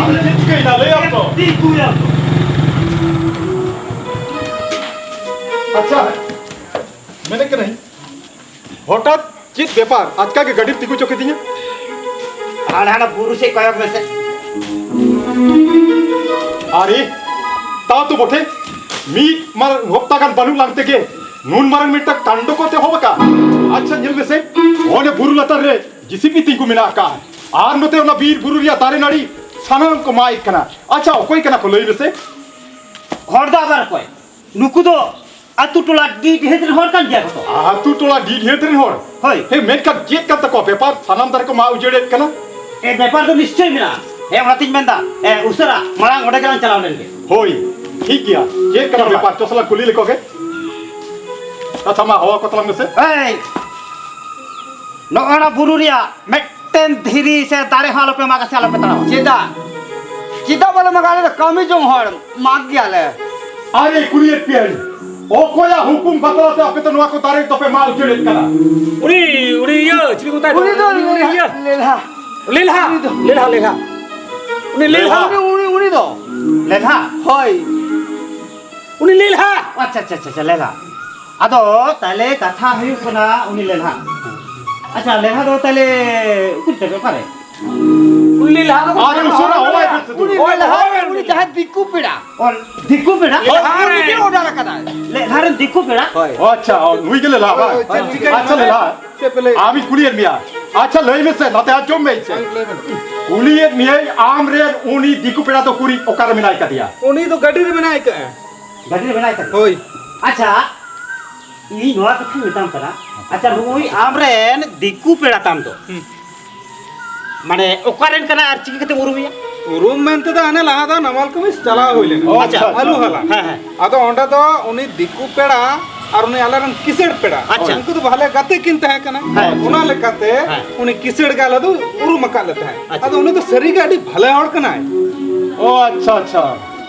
ᱟᱢ ᱪᱮᱫ ᱪᱤᱠᱟᱹᱭᱮᱱᱟ? ᱞᱟᱹᱭᱟᱢ ᱛᱚ᱾ ᱛᱤ ᱠᱩᱭᱟᱢ ᱛᱚ᱾ ᱟᱪᱪᱷᱟ, ᱢᱮᱱᱮᱫ ᱠᱟᱹᱱᱟᱹᱧ, ᱦᱚᱴᱟᱛ ᱪᱮᱫ ᱵᱮᱯᱟᱨ? ᱟᱪᱠᱟ ᱜᱮ ᱜᱟᱹᱰᱤᱢ ᱛᱤᱸᱜᱩ ᱦᱚᱪᱚ ᱠᱤᱫᱤᱧᱟ? ᱦᱟᱱᱟ, ᱦᱟᱱᱟ ᱵᱩᱨᱩ ᱥᱮᱫ ᱠᱚᱭᱚᱜ ᱢᱮᱥᱮ᱾ ᱟᱨᱮ, ᱛᱟᱣ ᱛᱚ ᱵᱚᱴᱷᱮ, ᱢᱤᱫ ᱢᱟᱨᱟᱝ ᱦᱚᱯᱛᱟ ᱜᱟᱱ ᱵᱟᱹᱱᱩᱜ ᱞᱟᱝ ᱛᱮᱜᱮ ᱱᱩᱱ ᱢᱟᱨᱟᱝ ᱢᱤᱫᱴᱟᱝ ᱠᱟᱱᱰᱚ ᱠᱚ ᱮᱛᱚᱦᱚᱵ ᱟᱠᱟᱫ᱾ ᱟᱪᱪᱷᱟ, ᱧᱮᱞ ᱢᱮᱥᱮ, ᱚᱸᱰᱮ ᱵᱩᱨᱩ ᱞᱟᱛᱟᱨ ᱨᱮ ᱡᱤᱥᱤᱯᱤ ᱛᱤᱸᱜᱩ ᱢᱮᱱᱟᱜ ᱟᱠᱟᱫ, ᱟᱨ ᱱᱚᱛᱮ ᱚᱱᱟ ᱵᱤᱨ ᱵᱩᱨᱩ ᱨᱮᱭᱟᱜ ᱫᱟᱨᱮ ᱱᱟᱹᱲᱤ ᱥᱟᱱᱟᱢ ᱠᱚ ᱢᱟᱜ ᱮᱫ ᱠᱟᱱᱟ᱾ ᱟᱪᱪᱷᱟ, ᱚᱠᱚᱭ ᱠᱟᱱᱟ ᱠᱚ ᱞᱟᱹᱭ ᱢᱮᱥᱮ? ᱦᱚᱲ ᱫᱚ ᱟᱵᱟᱨ ᱚᱠᱚᱭ? ᱱᱩᱠᱩ ᱫᱚ ᱟᱛᱩ ᱴᱚᱞᱟ ᱰᱤ ᱰᱤᱦᱟᱹᱛ ᱨᱮᱱ ᱦᱚᱲ ᱠᱟᱱ ᱜᱮᱭᱟ ᱠᱚ ᱛᱚ᱾ ᱟᱛᱩ ᱴᱚᱞᱟ ᱰᱤ ᱰᱤᱦᱟᱹᱛ ᱨᱮᱱ ᱦᱚᱲ? ᱦᱳᱭ᱾ ᱦᱮᱸ, ᱢᱮᱱᱠᱷᱟᱱ ᱪᱮᱫ ᱠᱟᱱ ᱛᱟᱠᱚᱣᱟ ᱵᱮᱯᱟᱨ? ᱥᱟᱱᱟᱢ ᱫᱟᱨᱮ ᱠᱚ ᱢᱟᱜ ᱩᱡᱟᱹᱲᱮᱫ ᱠᱟᱱᱟ᱾ ᱮ, ᱵᱮᱯᱟᱨ ᱫᱚ ᱱᱤᱥᱪᱚᱭ ᱢᱮᱱᱟᱜᱼᱟ᱾ ᱦᱮᱸ, ᱚᱱᱟᱛᱤᱧ ᱢᱮᱱᱫᱟ, ᱮ, ᱩᱥᱟᱹᱨᱟ ᱢᱟᱲᱟᱝ ᱚᱸᱰᱮ ᱜᱮᱞᱟᱝ ᱪᱟᱞᱟᱣ ᱞᱮᱱ ᱜᱮ᱾ ᱦᱳᱭ, ᱴᱷᱤᱠ ᱜᱮᱭᱟ᱾ ᱪᱮᱫ ᱠᱟᱱᱟ ᱪᱚᱞᱚ᱾ ᱵᱮᱯᱟᱨ? ᱪᱚ ᱥᱟᱞᱟ ᱠᱩᱞᱤ ᱞᱮᱠᱚ ᱜᱮ᱾ ᱟᱪᱪᱷᱟ, ᱢᱟ ᱦᱚᱦᱚ ᱠᱚ ᱛᱟᱞᱟᱝ ᱢᱮᱥᱮ᱾ ᱮᱭ, ᱱᱚᱜᱼᱚ ᱱᱟ ᱵᱩᱨᱩ ᱨᱮᱭᱟᱜ ᱢᱤᱫᱴᱮᱱ ᱫᱷᱤᱨᱤ ᱥᱮ ᱫᱟᱨᱮ ᱦᱚᱸ ᱟᱞᱚᱯᱮ ᱢᱟᱜᱟ ᱥᱮ ᱟᱞᱚᱯᱮ ᱛᱟᱲᱟᱢᱟ᱾ ᱪᱮᱫᱟᱜ? ᱪᱮᱫᱟᱜ ᱵᱟᱞᱮ ᱢᱟᱜᱟ? ᱟᱞᱮ ᱫᱚ ᱠᱟᱹᱢᱤ ᱡᱚᱝ ᱦᱚᱲ, ᱢᱟᱜᱽ ᱜᱮᱭᱟᱞᱮ᱾ ᱟᱨᱮ, ᱠᱩᱞᱤᱭᱮᱫ ᱯᱮᱭᱟᱧ, ᱚᱠᱚᱭᱟᱜ ᱦᱩᱠᱩᱢ ᱵᱟᱛᱟᱣ ᱛᱮ ᱟᱯᱮ ᱫᱚ ᱱᱚᱣᱟ ᱠᱚ ᱫᱟᱨᱮ ᱫᱚᱯᱮ ᱢᱟᱜ ᱩᱡᱟᱹᱲᱮᱫ ᱠᱟᱱᱟ? ᱩᱱᱤ, ᱩᱱᱤ ᱤᱭᱟᱹ, ᱪᱤᱞᱤ ᱠᱚ ᱢᱮᱛᱟᱭ ᱩᱱᱤ ᱫᱚ ᱠᱟᱱᱟ? ᱩᱱᱤ ᱞᱮᱞᱦᱟ, ᱤᱭᱟᱹ᱾ ᱞᱮᱞᱦᱟ᱾ ᱩᱱᱤ ᱫᱚ ᱞᱮᱞᱦᱟ, ᱞᱮᱞᱦᱟ᱾ ᱞᱮᱞᱦᱟ᱾ ᱩᱱᱤ, ᱩᱱᱤ, ᱩᱱᱤ ᱫᱚ ᱞᱮᱞᱦᱟ? ᱦᱳᱭ᱾ ᱩᱱᱤ ᱞᱮᱞᱦᱟ᱾ ᱟᱪᱪᱷᱟ, ᱟᱪᱪᱷᱟ, ᱟᱪᱪᱷᱟ, ᱟᱪᱪᱷᱟ, ᱞᱮᱞᱦᱟ᱾ ᱟᱫᱚ ᱛᱟᱦᱞᱮ ᱠᱟᱛᱷᱟ ᱦᱩᱭᱩᱜ ᱠᱟᱱᱟ ᱩᱱᱤ ᱞᱮᱞᱦᱟ᱾ ᱟᱪᱪᱷᱟ, ᱞᱮᱞᱦᱟ ᱫᱚ ᱛᱟᱦᱞᱮ ᱩᱠᱩᱨ ᱛᱟᱯᱮ, ᱚᱠᱟᱨᱮ? ᱩᱱᱤ ᱞᱮᱞᱦᱟ ᱫᱚ ᱟᱨ ᱩᱥᱟᱹᱨᱟ ᱦᱚᱦᱚᱭ ᱯᱮ ᱥᱮ᱾ ᱩᱱᱤ ᱞᱮᱞᱦᱟ, ᱩᱱᱤ ᱡᱟᱦᱟᱸᱭ ᱫᱤᱠᱩ ᱯᱮᱲᱟ᱾ ᱚ, ᱫᱤᱠᱩ ᱯᱮᱲᱟ? ᱞᱮᱞᱦᱟ ᱩᱱᱤ ᱨᱮᱱ᱾ ᱜᱮ ᱚᱰᱟᱨ ᱟᱠᱟᱫᱟᱭ᱾ ᱞᱮᱞᱦᱟ ᱨᱮᱱ ᱫᱤᱠᱩ ᱯᱮᱲᱟ? ᱦᱳᱭ᱾ ᱟᱪᱪᱷᱟ, ᱱᱩᱭ ᱜᱮ ᱞᱮᱞᱦᱟ ᱵᱟᱝ? ᱦᱳᱭ, ᱪᱮᱫ ᱪᱤᱠᱟᱹᱭᱮᱱᱟ? ᱟᱪᱪᱷᱟ, ᱞᱮᱞᱦᱟ᱾ ᱪᱮᱫ ᱯᱮ ᱞᱟᱹᱭ? ᱟᱢᱤᱧ ᱠᱩᱞᱤᱭᱮᱫ ᱢᱮᱭᱟ᱾ ᱟᱪᱪᱷᱟ, ᱞᱟᱹᱭ ᱢᱮᱥᱮ, ᱱᱚᱛᱮ ᱟᱸᱡᱚᱢ ᱢᱮ ᱤᱧ ᱥᱮ᱾ ᱦᱳᱭ, ᱞᱟᱹᱭ ᱢᱮ᱾ ᱠᱩᱞᱤᱭᱮᱫ ᱢᱮᱭᱟᱹᱧ, ᱟᱢ ᱨᱮᱱ ᱩᱱᱤ ᱫᱤᱠᱩ ᱯᱮᱲᱟ ᱫᱚ ᱠᱩᱲᱤ ᱚᱠᱟᱨᱮ ᱢᱮᱱᱟᱭ ᱠᱟᱫᱮᱭᱟ? ᱩᱱᱤ ᱫᱚ ᱜᱟᱹᱰᱤ ᱨᱮ ᱢᱮᱱᱟᱭ ᱠᱟᱜᱼᱟ᱾ ᱜᱟᱹᱰᱤ ᱨᱮ ᱢᱮᱱᱟᱭ ᱠᱟᱫᱮᱭᱟ? ᱦᱳᱭ᱾ ᱟᱪᱪᱷᱟ, ᱤᱧ ᱱᱚᱣᱟ ᱠᱟᱛᱷᱟᱧ ᱢᱮᱛᱟᱢ ᱠᱟᱱᱟ, ᱟᱪᱪᱷᱟ, ᱱᱩᱜᱼᱩᱭ ᱟᱢ ᱨᱮᱱ ᱫᱤᱠᱩ ᱯᱮᱲᱟ ᱛᱟᱢ ᱫᱚ, ᱦᱩᱸ᱾ ᱢᱟᱱᱮ, ᱚᱠᱟ ᱨᱮᱱ ᱠᱟᱱᱟᱭ ᱟᱨ ᱪᱤᱠᱟᱹ ᱠᱟᱛᱮᱢ ᱩᱨᱩᱢᱮᱭᱟ? ᱩᱨᱩᱢ ᱢᱮᱱᱛᱮ ᱫᱚ ᱦᱟᱱᱮ ᱞᱟᱦᱟ ᱫᱚ ᱱᱟᱢᱟᱞ ᱠᱟᱹᱢᱤ ᱪᱟᱞᱟᱣ ᱦᱩᱭ ᱞᱮᱱᱟ᱾ ᱚ, ᱟᱪᱪᱷᱟ, ᱟᱪᱪᱷᱟ, ᱟᱹᱞᱩ ᱟᱪᱪᱷᱟ᱾ ᱦᱟᱞᱟᱝ᱾ ᱦᱮᱸ, ᱦᱮᱸ᱾ ᱟᱫᱚ ᱚᱸᱰᱮ ᱫᱚ ᱩᱱᱤ ᱫᱤᱠᱩ ᱯᱮᱲᱟ ᱟᱨ ᱩᱱᱤ ᱟᱞᱮᱨᱮᱱ ᱠᱤᱥᱟᱹᱬ ᱯᱮᱲᱟ, ᱟᱪᱪᱷᱟ᱾ ᱩᱱᱠᱩ ᱫᱚ ᱵᱷᱟᱞᱮ ᱜᱟᱛᱮ ᱠᱤᱱ ᱛᱟᱦᱮᱸ ᱠᱟᱱᱟ᱾ ᱦᱮᱸ᱾ ᱚᱱᱟ ᱞᱮᱠᱟᱛᱮ ᱦᱮᱸ᱾ ᱩᱱᱤ ᱠᱤᱥᱟᱹᱬ ᱜᱮ ᱟᱞᱮ ᱫᱚ ᱩᱨᱩᱢ ᱟᱠᱟᱫ ᱞᱮ ᱛᱟᱦᱮᱸᱫ᱾ ᱟᱪᱪᱷᱟ᱾ ᱟᱫᱚ ᱩᱱᱤ ᱫᱚ ᱥᱟᱹᱨᱤᱜᱮ ᱟᱹᱰᱤ ᱵᱷᱟᱞᱮ ᱦᱚᱲ ᱠᱟᱱᱟᱭ᱾ ᱚ, ᱟᱪᱪᱷᱟ, ᱟᱪᱪᱷᱟ᱾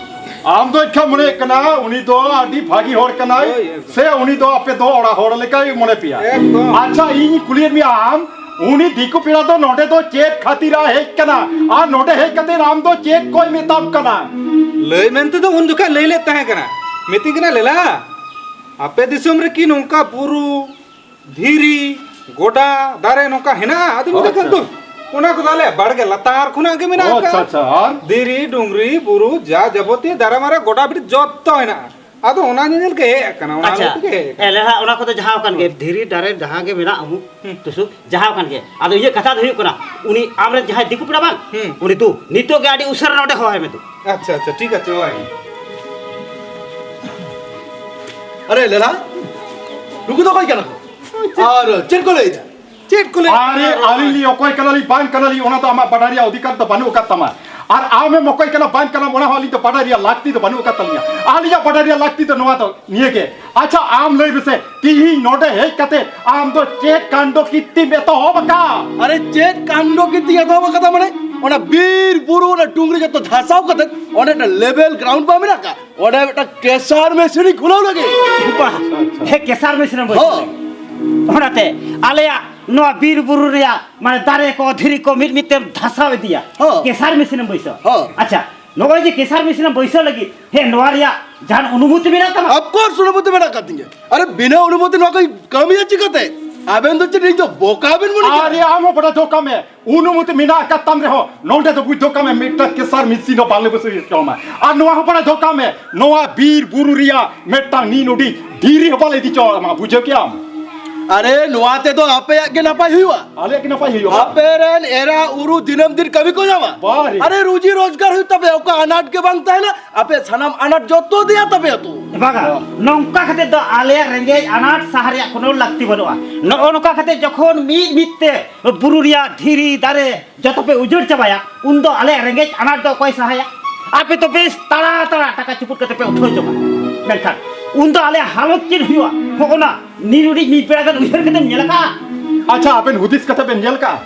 ᱟᱢ ᱫᱚ ᱮᱱᱠᱷᱟᱱ ᱢᱚᱱᱮᱭᱮᱫ ᱠᱟᱱᱟ ᱩᱱᱤ ᱫᱚ ᱟᱹᱰᱤ ᱵᱷᱟᱹᱜᱤ ᱦᱚᱲ ᱠᱟᱱᱟᱭ, ᱦᱳᱭ, ᱮᱠᱫᱚᱢ᱾ ᱥᱮ ᱩᱱᱤ ᱫᱚ ᱟᱯᱮ ᱫᱚ ᱚᱲᱟᱜ ᱦᱚᱲ ᱞᱮᱠᱟᱭ ᱢᱚᱱᱮ ᱯᱮᱭᱟ? ᱮᱠᱫᱚᱢ᱾ ᱟᱪᱪᱷᱟ, ᱤᱧ ᱠᱩᱞᱤᱭᱮᱫ ᱢᱮᱭᱟ ᱟᱢ, ᱩᱱᱤ ᱫᱤᱠᱩ ᱯᱮᱲᱟ ᱫᱚ ᱱᱚᱰᱮ ᱫᱚ ᱪᱮᱫ ᱠᱷᱟᱹᱛᱤᱨ ᱮ ᱦᱮᱡ ᱠᱟᱱᱟ? ᱟᱨ ᱱᱚᱰᱮ ᱦᱮᱡ ᱠᱟᱛᱮ ᱟᱢ ᱫᱚ ᱪᱮᱫ ᱠᱚᱭ ᱢᱮᱛᱟᱢ ᱠᱟᱱᱟ? ᱞᱟᱹᱭ ᱢᱮᱱᱛᱮ ᱫᱚ ᱩᱱ ᱡᱚᱠᱷᱟᱡ ᱞᱟᱹᱭ ᱞᱮᱫ ᱛᱟᱦᱮᱸ ᱠᱟᱱᱟ, ᱢᱤᱛᱟᱹᱧ ᱠᱟᱱᱟ, "ᱞᱮᱞᱟ, ᱟᱯᱮ ᱫᱤᱥᱚᱢ ᱨᱮᱠᱤ ᱱᱚᱝᱠᱟ ᱵᱩᱨᱩ, ᱫᱷᱤᱨᱤ, ᱜᱚᱰᱟ, ᱫᱟᱨᱮ ᱱᱚᱝᱠᱟ ᱦᱮᱱᱟᱜᱼᱟ?" ᱟᱫᱚᱧ ᱢᱮᱛᱟᱭ ᱠᱟᱱᱟ, ᱟᱪᱪᱷᱟ᱾ "ᱫᱩ, ᱚᱱᱟ ᱠᱚᱫᱚ ᱟᱞᱮ ᱵᱟᱲᱜᱮ ᱞᱟᱛᱟᱨ ᱠᱷᱚᱱᱟᱜ ᱜᱮ ᱢᱮᱱᱟᱜ ᱚ, ᱟᱪᱪᱷᱟ, ᱟᱠᱟᱫᱼᱟ᱾ ᱟᱪᱪᱷᱟ, ᱟᱨ? ᱫᱷᱤᱨᱤ, ᱰᱩᱝᱨᱤ, ᱵᱩᱨᱩ, ᱡᱟ ᱡᱟᱵᱚᱛᱤᱭᱚ ᱫᱟᱨᱮ ᱢᱟᱨᱮ ᱜᱚᱰᱟ ᱵᱤᱨ ᱡᱚᱛᱚ ᱦᱮᱱᱟᱜᱼᱟ᱾ ᱟᱫᱚ ᱚᱱᱟ ᱧᱮᱧᱮᱞ ᱜᱮ ᱦᱮᱡ ᱟᱠᱟᱱᱟ, ᱚᱱᱟ ᱟᱪᱪᱷᱟ, ᱟᱹᱜᱩ ᱛᱮᱜᱮ ᱦᱮᱡ ᱟᱠᱟᱱᱟ᱾" ᱮ, ᱞᱮᱞᱟ, ᱚᱱᱟ ᱠᱚᱫᱚ ᱡᱟᱦᱟᱸ ᱟᱠᱟᱱ ᱜᱮ, ᱫᱷᱤᱨᱤ ᱫᱟᱨᱮ ᱡᱟᱦᱟᱸ ᱜᱮ ᱢᱮᱱᱟᱜ, ᱟᱢᱩ ᱦᱩᱸ᱾ ᱛᱩᱥᱩ, ᱡᱟᱦᱟᱸ ᱟᱠᱟᱱ ᱜᱮ᱾ ᱟᱫᱚ ᱤᱧᱟᱹᱜ ᱠᱟᱛᱷᱟ ᱫᱚ ᱦᱩᱭᱩᱜ ᱠᱟᱱᱟ, ᱩᱱᱤ ᱟᱢᱨᱮᱱ ᱡᱟᱦᱟᱸᱭ ᱫᱤᱠᱩ ᱯᱮᱲᱟ ᱵᱟᱝ? ᱦᱩᱸ᱾ ᱩᱱᱤ ᱫᱩ, ᱱᱤᱛᱚᱜ ᱜᱮ ᱟᱹᱰᱤ ᱩᱥᱟᱹᱨᱟ ᱱᱚᱰᱮ ᱦᱚᱦᱚᱭ ᱢᱮ ᱫᱩ᱾ ᱟᱪᱪᱷᱟ, ᱟᱪᱪᱷᱟ, ᱴᱷᱤᱠ ᱟᱪᱷᱮ, ᱦᱚᱦᱚᱭ ᱢᱮ᱾ ᱟᱨᱮ ᱞᱮᱞᱟ, ᱱᱩᱠᱩ ᱫᱚ ᱚᱠᱚᱭ ᱠᱟᱱᱟ ᱠᱚ? ᱟᱨ ᱪᱮᱫ ᱠᱚ ᱞᱟᱹᱭ ᱮᱫᱟ? ᱪᱮᱫ ᱠᱚ ᱞᱟᱹᱭ ᱟᱨᱮ, ᱮᱫᱟ? ᱟᱹᱞᱤᱧ ᱞᱤᱧ ᱚᱠᱚᱭ ᱠᱟᱱᱟᱞᱤᱧ, ᱵᱟᱝ ᱠᱟᱱᱟᱞᱤᱧ, ᱚᱱᱟ ᱫᱚ ᱟᱢᱟᱜ ᱵᱟᱰᱟᱭ ᱨᱮᱭᱟᱜ ᱚᱫᱷᱤᱠᱟᱨ ᱫᱚ ᱵᱟᱹᱱᱩᱜ ᱟᱠᱟᱫ ᱛᱟᱢᱟ᱾ ᱟᱨ ᱟᱢᱮᱢ ᱚᱠᱚᱭ ᱠᱟᱱᱟ, ᱵᱟᱝ ᱠᱟᱱᱟᱢ, ᱚᱱᱟ ᱦᱚᱸ ᱟᱹᱞᱤᱧ ᱫᱚ ᱵᱟᱰᱟᱭ ᱨᱮᱭᱟᱜ ᱞᱟᱹᱠᱛᱤ ᱫᱚ ᱵᱟᱹᱱᱩᱜ ᱟᱠᱟᱫ ᱛᱟᱹᱞᱤᱧᱟ᱾ ᱟᱹᱞᱤᱧᱟᱜ ᱵᱟᱰᱟᱭ ᱨᱮᱭᱟᱜ ᱞᱟᱹᱠᱛᱤ ᱫᱚ ᱱᱚᱣᱟ ᱫᱚ ᱱᱤᱭᱟᱹ ᱜᱮ᱾ ᱟᱪᱪᱷᱟ, ᱟᱢ ᱞᱟᱹᱭ ᱢᱮᱥᱮ, ᱛᱤᱦᱤᱧ ᱱᱚᱰᱮ ᱦᱮᱡ ᱠᱟᱛᱮ ᱟᱢ ᱫᱚ ᱪᱮᱫ ᱠᱟᱱᱰᱚ ᱠᱤᱨᱛᱤᱢ ᱮᱛᱚᱦᱚᱵ ᱟᱠᱟᱫ? ᱟᱨᱮ, ᱪᱮᱫ ᱠᱟᱱᱰᱚ ᱠᱤᱨᱛᱤᱧ ᱮᱛᱚᱦᱚᱵ ᱟᱠᱟᱫᱟ? ᱢᱟᱱᱮ, ᱚᱱᱟ ᱵᱤᱨ ᱵᱩᱨᱩ, ᱚᱱᱟ ᱰᱩᱝᱨᱤ ᱡᱚᱛᱚ ᱫᱷᱟᱥᱟᱣ ᱠᱟᱛᱮ ᱚᱸᱰᱮ ᱢᱤᱫᱴᱟᱝ level ground ᱵᱟᱝ ᱢᱮᱱᱟᱜ ᱟᱠᱟᱫ? ᱚᱸᱰᱮ ᱢᱤᱫᱴᱟᱝ ᱠᱮᱥᱟᱨ ᱢᱮᱥᱤᱱᱤᱧ ᱠᱷᱩᱞᱟᱹᱣ ᱞᱟᱹᱜᱤᱫ᱾ ᱵᱟᱦ, ᱦᱮᱸ, ᱠᱮᱥᱟᱨ ᱢᱮᱥᱤᱱᱮᱢ ᱵᱟᱹᱭᱥᱟᱹᱣ ᱦᱚᱸ᱾ ᱞᱟᱹᱜᱤᱫ᱾ ᱚᱱᱟᱛᱮ ᱟᱞᱮᱭᱟᱜ ᱱᱚᱣᱟ ᱵᱤᱨ ᱵᱩᱨᱩ ᱨᱮᱭᱟᱜ, ᱢᱟᱱᱮ, ᱫᱟᱨᱮ ᱠᱚ, ᱫᱷᱤᱨᱤ ᱠᱚ ᱢᱤᱫ ᱢᱤᱫ ᱛᱮᱢ ᱫᱷᱟᱥᱟᱣ ᱤᱫᱤᱭᱟ᱾ ᱦᱚᱸ᱾ ᱠᱮᱥᱟᱨ ᱢᱮᱥᱤᱱᱮᱢ ᱵᱟᱹᱭᱥᱟᱹᱣᱟ᱾ ᱦᱚᱸ᱾ ᱟᱪᱪᱷᱟ, ᱱᱚᱜᱼᱚᱭ ᱡᱮ ᱠᱮᱥᱟᱨ ᱢᱮᱥᱤᱱᱮᱢ ᱵᱟᱹᱭᱥᱟᱹᱣ ᱞᱟᱹᱜᱤᱫ, ᱦᱮᱸ, ᱱᱚᱣᱟ ᱨᱮᱭᱟᱜ ᱡᱟᱦᱟᱱ ᱚᱱᱩᱢᱚᱛᱤ ᱢᱮᱱᱟᱜ ᱛᱟᱢᱟ? Of course, ᱚᱱᱩᱢᱚᱛᱤ ᱢᱮᱱᱟᱜ ᱟᱠᱟᱫ ᱛᱤᱧᱟ᱾ ᱟᱨᱮ, ᱵᱤᱱᱟᱹ ᱚᱱᱩᱢᱚᱛᱤ ᱱᱚᱣᱟ ᱠᱚᱧ ᱠᱟᱹᱢᱤᱭᱟ ᱪᱤᱠᱟᱹᱛᱮ? ᱟᱵᱮᱱ ᱫᱚ ᱪᱮᱫ ᱤᱧ ᱫᱚ ᱵᱚᱠᱟ ᱵᱮᱱ ᱢᱚᱱᱮ ᱠᱟᱱᱟ? ᱟᱨᱮ, ᱟᱢ ᱦᱚᱸ ᱵᱟᱰᱟᱭ ᱫᱚᱦᱚ ᱠᱟᱜ ᱢᱮ, ᱚᱱᱩᱢᱚᱛᱤ ᱢᱮᱱᱟᱜ ᱟᱠᱟᱫ ᱛᱟᱢ ᱨᱮᱦᱚᱸ, ᱱᱚᱰᱮ ᱫᱚ ᱵᱩᱡᱽ ᱫᱚᱦᱚ ᱠᱟᱜ ᱢᱮ, ᱢᱤᱫᱴᱟᱝ ᱠᱮᱥᱟᱨ ᱢᱮᱥᱤᱱ ᱦᱚᱸ ᱵᱟᱞᱮ ᱵᱟᱹᱭᱥᱟᱹᱣ ᱦᱚᱪᱚ ᱟᱢᱟ᱾ ᱟᱨ ᱱᱚᱣᱟ ᱦᱚᱸ ᱵᱟᱲᱟᱭ ᱫᱚᱦᱚ ᱠᱟᱜ ᱢᱮ, ᱱᱚᱣᱟ ᱵᱤᱨ ᱵᱩᱨᱩ ᱨᱮᱭᱟᱜ ᱢᱤᱫᱴᱟᱝ ᱱᱤᱱ ᱩᱰᱤ ᱫᱷᱤᱨᱤ ᱦᱚᱸ ᱵᱟᱞᱮ ᱤᱫᱤ ᱦᱚᱪᱚ ᱟᱢᱟ, ᱵᱩᱡᱷᱟᱹᱣ ᱠᱮᱜ ᱟᱢ? ᱟᱨᱮ, ᱱᱚᱣᱟ ᱛᱮᱫᱚ ᱟᱯᱮᱭᱟᱜ ᱜᱮ ᱱᱟᱯᱟᱭ ᱦᱩᱭᱩᱜᱼᱟ᱾ ᱟᱞᱮᱭᱟᱜ ᱜᱮ ᱱᱟᱯᱟᱭ ᱦᱩᱭᱩᱜᱼᱟ᱾ ᱟᱯᱮ ᱨᱮᱱ ᱮᱨᱟ ᱩᱨᱩ ᱫᱤᱱᱟᱹᱢ ᱫᱤᱱ ᱠᱟᱹᱢᱤ ᱠᱚ ᱧᱟᱢᱟ᱾ ᱵᱟᱨᱮ᱾ ᱟᱨᱮ, ᱨᱩᱡᱤ ᱨᱳᱡᱽᱜᱟᱨ ᱦᱩᱭᱩᱜ ᱛᱟᱯᱮᱭᱟ, ᱚᱠᱟ ᱟᱱᱟᱴ ᱜᱮ ᱵᱟᱝ ᱛᱟᱦᱮᱱᱟ, ᱟᱯᱮ ᱥᱟᱱᱟᱢ ᱟᱱᱟᱴ ᱡᱚᱛᱚ ᱫᱮᱭᱟ ᱛᱟᱯᱮᱭᱟ ᱛᱚ᱾ ᱵᱟᱝᱟ, ᱦᱚᱸ᱾ ᱱᱚᱝᱠᱟ ᱠᱟᱛᱮ ᱫᱚ ᱟᱞᱮᱭᱟᱜ ᱨᱮᱸᱜᱮᱡ ᱟᱱᱟᱴ ᱥᱟᱦᱟ ᱨᱮᱭᱟᱜ ᱠᱳᱱᱳ ᱞᱟᱹᱠᱛᱤ ᱵᱟᱹᱱᱩᱜᱼᱟ᱾ ᱱᱚᱜᱼᱚ ᱱᱚᱝᱠᱟ ᱠᱟᱛᱮ ᱡᱚᱠᱷᱚᱱ ᱢᱤᱫ ᱢᱤᱫ ᱛᱮ ᱵᱩᱨᱩ ᱨᱮᱭᱟᱜ ᱫᱷᱤᱨᱤ ᱫᱟᱨᱮ ᱡᱚᱛᱚ ᱯᱮ ᱩᱡᱟᱹᱲ ᱪᱟᱵᱟᱭᱟ, ᱩᱱᱫᱚ ᱟᱞᱮᱭᱟᱜ ᱨᱮᱸᱜᱮᱡ ᱟᱱᱟᱴ ᱫᱚ ᱚᱠᱚᱭ ᱥᱟᱦᱟᱭᱟ? ᱟᱯᱮ ᱫᱚ ᱵᱮᱥ ᱛᱟᱲᱟ ᱛᱟᱲᱟ ᱴᱟᱠᱟ ᱪᱩᱯᱩᱫ ᱠᱟᱛᱮ ᱯᱮ ᱩᱴᱷᱟᱹᱣ ᱡᱚᱝᱟ᱾ ᱢᱮᱱᱠᱷᱟᱱ ᱩᱱᱫᱚ ᱟᱞᱮᱭᱟᱜ ᱦᱟᱞᱚᱛ ᱪᱮᱫ ᱦᱩᱭᱩᱜᱼᱟ? ᱦᱚᱸᱜᱼᱚ ᱱᱟ ᱱᱤᱨᱩᱰᱤ ᱢᱤᱫ ᱵᱮᱲᱟ ᱜᱟᱱ ᱩᱭᱦᱟᱹᱨ ᱠᱟᱛᱮᱢ ᱧᱮᱞ ᱟᱠᱟᱫᱼᱟ? ᱟᱪᱪᱷᱟ, ᱟᱵᱮᱱ ᱦᱩᱫᱤᱥ ᱠᱟᱛᱮ ᱵᱮᱱ ᱧᱮᱞ ᱟᱠᱟᱫᱼᱟ?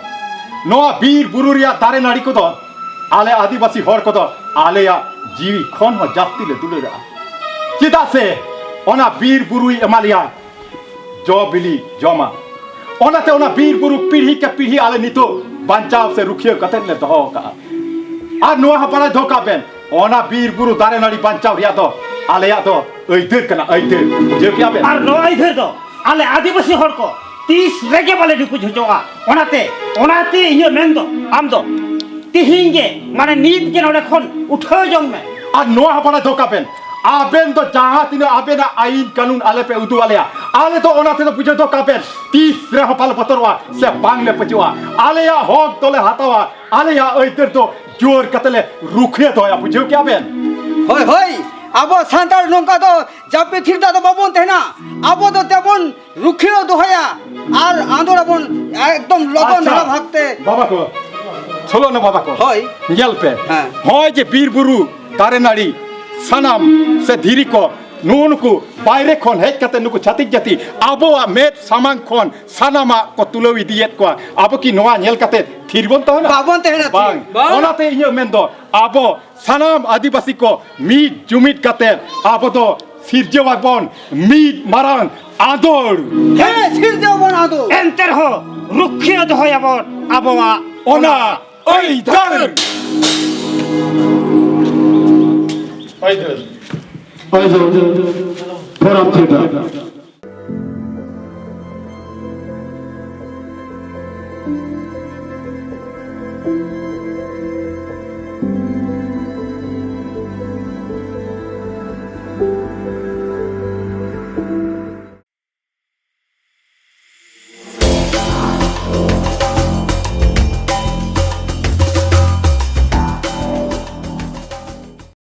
ᱱᱚᱣᱟ ᱵᱤᱨ ᱵᱩᱨᱩ ᱨᱮᱭᱟᱜ ᱫᱟᱨᱮ ᱱᱟᱹᱲᱤ ᱠᱚᱫᱚ ᱟᱞᱮ ᱟᱹᱫᱤᱵᱟᱹᱥᱤ ᱦᱚᱲ ᱠᱚᱫᱚ ᱟᱞᱮᱭᱟᱜ ᱡᱤᱣᱤ ᱠᱷᱚᱱ ᱦᱚᱸ ᱡᱟᱹᱥᱛᱤ ᱞᱮ ᱫᱩᱞᱟᱹᱲᱟᱜᱼᱟ᱾ ᱪᱮᱫᱟᱜ ᱥᱮ ᱚᱱᱟ ᱵᱤᱨ ᱵᱩᱨᱩᱭ ᱮᱢᱟ ᱞᱮᱭᱟ ᱡᱚ ᱵᱤᱞᱤ ᱡᱚᱢᱟ᱾ ᱚᱱᱟᱛᱮ ᱚᱱᱟ ᱵᱤᱨ ᱵᱩᱨᱩ ᱯᱤᱲᱦᱤ ᱠᱮ ᱯᱤᱲᱦᱤ ᱟᱞᱮ ᱱᱤᱛᱚᱜ ᱵᱟᱧᱪᱟᱣ ᱥᱮ ᱨᱩᱠᱷᱤᱭᱟᱹ ᱠᱟᱛᱮᱫ ᱞᱮ ᱫᱚᱦᱚ ᱟᱠᱟᱫᱼᱟ᱾ ᱟᱨ ᱱᱚᱣᱟ ᱦᱚᱸ ᱵᱟᱲᱟᱭ ᱫᱚᱦᱚ ᱠᱟᱜ ᱵᱮᱱ, ᱚᱱᱟ ᱵᱤᱨ ᱵᱩᱨᱩ ᱫᱟᱨᱮ ᱱᱟᱹᱲᱤ ᱵᱟᱧᱪᱟᱣ ᱨᱮᱭᱟᱜ ᱫᱚ ᱟᱞᱮᱭᱟᱜ ᱫᱚ ᱟᱹᱭᱫᱟᱹᱨ ᱠᱟᱱᱟ, ᱟᱹᱭᱫᱟᱹᱨ᱾ ᱵᱩᱡᱷᱟᱹᱣ ᱠᱮᱜᱼᱟ ᱵᱮᱱ? ᱟᱨ ᱱᱚᱣᱟ ᱟᱹᱭᱫᱟᱹᱨ ᱫᱚ ᱟᱞᱮ ᱟᱹᱫᱤᱵᱟᱹᱥᱤ ᱦᱚᱲ ᱠᱚ ᱛᱤᱥ ᱨᱮᱜᱮ ᱵᱟᱞᱮ ᱰᱩᱠᱩᱡ ᱦᱚᱪᱚᱣᱟᱜᱼᱟ᱾ ᱚᱱᱟᱛᱮ, ᱚᱱᱟᱛᱮ ᱤᱧᱟᱹᱜ ᱢᱮᱱ ᱫᱚ, ᱟᱢ ᱫᱚ ᱛᱤᱦᱤᱧ ᱜᱮ, ᱢᱟᱱᱮ ᱱᱤᱛ ᱜᱮ ᱱᱚᱰᱮ ᱠᱷᱚᱱ ᱩᱴᱷᱟᱹᱣ ᱡᱚᱝ ᱢᱮ᱾ ᱟᱨ ᱱᱚᱣᱟ ᱦᱚᱸ ᱵᱟᱲᱟᱭ ᱫᱚᱦᱚ ᱠᱟᱜ ᱵᱮᱱ, ᱟᱵᱮᱱ ᱫᱚ ᱡᱟᱦᱟᱸ ᱛᱤᱱᱟᱹᱜ ᱟᱵᱮᱱᱟᱜ ᱟᱹᱭᱤᱱ ᱠᱟᱹᱱᱩᱱ ᱟᱞᱮ ᱯᱮ ᱩᱫᱩᱜ ᱟᱞᱮᱭᱟ, ᱟᱞᱮ ᱫᱚ ᱚᱱᱟ ᱛᱮᱫᱚ ᱵᱩᱡᱷᱟᱹᱣ ᱫᱚᱦᱚ ᱠᱟᱜ ᱵᱮᱱ, ᱛᱤᱥ ᱨᱮᱦᱚᱸ ᱵᱟᱞᱮ ᱵᱚᱛᱚᱨᱚᱜᱼᱟ ᱥᱮ ᱵᱟᱝ ᱞᱮ ᱯᱟᱹᱪᱟᱹᱜᱼᱟ᱾ ᱟᱞᱮᱭᱟᱜ ᱦᱚᱠ ᱫᱚᱞᱮ ᱦᱟᱛᱟᱣᱟ, ᱟᱞᱮᱭᱟᱜ ᱟᱹᱭᱫᱟᱹᱨ ᱫᱚ ᱡᱳᱨ ᱠᱟᱛᱮ ᱞᱮ ᱨᱩᱠᱷᱤᱭᱟᱹ ᱫᱚᱦᱚᱭᱟ᱾ ᱵᱩᱡᱷᱟᱹᱣ ᱠᱮᱜᱼᱟ ᱵᱮᱱ? ᱦᱳᱭ, ᱦᱳᱭ, ᱟᱵᱚ ᱥᱟᱱᱛᱟᱲ ᱱᱚᱝᱠᱟ ᱫᱚ ᱡᱟᱹᱯᱤᱫ ᱛᱷᱤᱨ ᱫᱚ ᱟᱫᱚ ᱵᱟᱵᱚᱱ ᱛᱟᱦᱮᱱᱟ᱾ ᱟᱵᱚ ᱫᱚ ᱛᱮᱵᱚᱱ ᱨᱩᱠᱷᱤᱭᱟᱹ ᱫᱚᱦᱚᱭᱟ ᱟᱨ ᱟᱸᱫᱳᱲ ᱟᱵᱚᱱ ᱮᱠᱫᱚᱢ ᱞᱚᱜᱚᱱ ᱟᱪᱪᱷᱟ, ᱫᱷᱟᱨᱟ ᱵᱷᱟᱵᱽᱛᱮ᱾ ᱵᱟᱵᱟ ᱠᱚ, ᱥᱳᱞᱳ ᱟᱱᱟ ᱵᱟᱵᱟ ᱠᱚ, ᱦᱳᱭ᱾ ᱧᱮᱞ ᱯᱮ᱾ ᱦᱮᱸ᱾ ᱦᱚᱸᱜᱼᱚᱭ ᱡᱮ ᱵᱤᱨ ᱵᱩᱨᱩ, ᱫᱟᱨᱮ ᱱᱟᱹᱲᱤ, ᱥᱟᱱᱟᱢ ᱥᱮ ᱫᱷᱤᱨᱤ ᱠᱚ, ᱱᱩᱜᱼᱩ ᱱᱩᱠᱩ ᱵᱟᱭᱨᱮ ᱠᱷᱚᱱ ᱦᱮᱡ ᱠᱟᱛᱮ ᱱᱩᱠᱩ ᱪᱷᱟᱹᱛᱤᱠ ᱡᱟᱹᱛᱤ ᱟᱵᱚᱣᱟᱜ ᱢᱮᱫ ᱥᱟᱢᱟᱝ ᱠᱷᱚᱱ ᱥᱟᱱᱟᱢᱟᱜ ᱠᱚ ᱛᱩᱞᱟᱹᱣ ᱤᱫᱤᱭᱮᱫ ᱠᱚᱣᱟ᱾ ᱟᱵᱚ ᱠᱤ ᱱᱚᱣᱟ ᱧᱮᱞ ᱠᱟᱛᱮ ᱛᱷᱤᱨ ᱵᱚᱱ ᱛᱟᱦᱮᱱᱟ? ᱵᱟᱵᱚᱱ ᱛᱟᱦᱮᱱᱟ ᱛᱷᱤᱨ᱾ ᱵᱟᱝ᱾ ᱵᱟᱝ᱾ ᱚᱱᱟᱛᱮ ᱤᱧᱟᱹᱜ ᱢᱮᱱ ᱫᱚ, ᱟᱵᱚ ᱥᱟᱱᱟᱢ ᱟᱹᱫᱤᱵᱟᱹᱥᱤ ᱠᱚ ᱢᱤᱫ ᱡᱩᱢᱤᱫ ᱠᱟᱛᱮ ᱟᱵᱚ ᱫᱚ ᱥᱤᱨᱡᱟᱹᱣᱟᱵᱚᱱ ᱢᱤᱫ ᱢᱟᱨᱟᱝ ᱟᱸᱫᱳᱲ᱾ ᱦᱮᱸ, ᱥᱤᱨᱡᱟᱹᱣ ᱵᱚᱱ ᱟᱸᱫᱳᱲ᱾ ᱮᱱᱛᱮ ᱨᱮᱦᱚᱸ ᱨᱩᱠᱷᱤᱭᱟᱹ ᱫᱚᱦᱚᱭᱟᱵᱚᱱ ᱟᱵᱚᱣᱟᱜ ᱚᱱᱟ ᱟᱹᱭᱫᱟᱹᱨ᱾ ᱟᱹᱭᱫᱟᱹᱨ᱾ ᱟᱹᱭᱫᱟᱹᱨ᱾ Forum theatre.